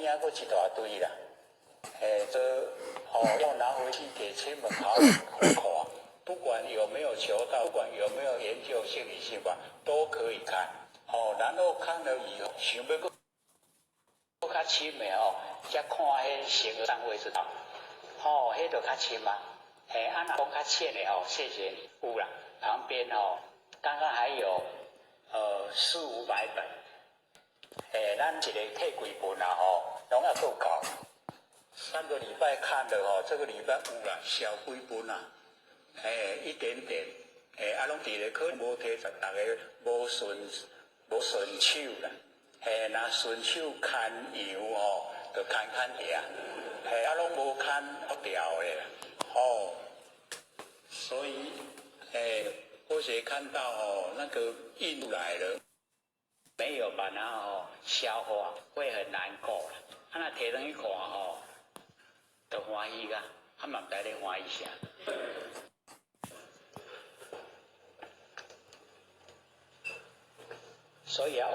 件閣一大堆啦。嘿，這哦要拿回去給親朋好友看，不管有沒有求道，不管有沒有研究性理心法，都可以看。哦，然後看了以後，想欲閣閣較深的哦，才看彼形而上位之道。吼，彼就較深啊。嘿，啊若講較淺的哦，謝謝你，有啦，旁邊哦，剛剛還有四五百本。嘿，咱一个退幾本啊吼，攏猶閣夠。上個禮拜看的吼，這個禮拜有啦，小幾本啊，嘿，一點點，嘿，啊，攏佇咧，可能無提十，逐个無順無順手啦，嘿，若順手牽羊吼，就牽牽定，嘿，啊，攏無牽掉的，吼，所以，嘿，或許看到哦，那個印出來了，沒有把它哦消化，會很難過啦。啊，若提轉去看吼，就歡喜噶，啊嘛毋知咧歡喜啥。所以啊。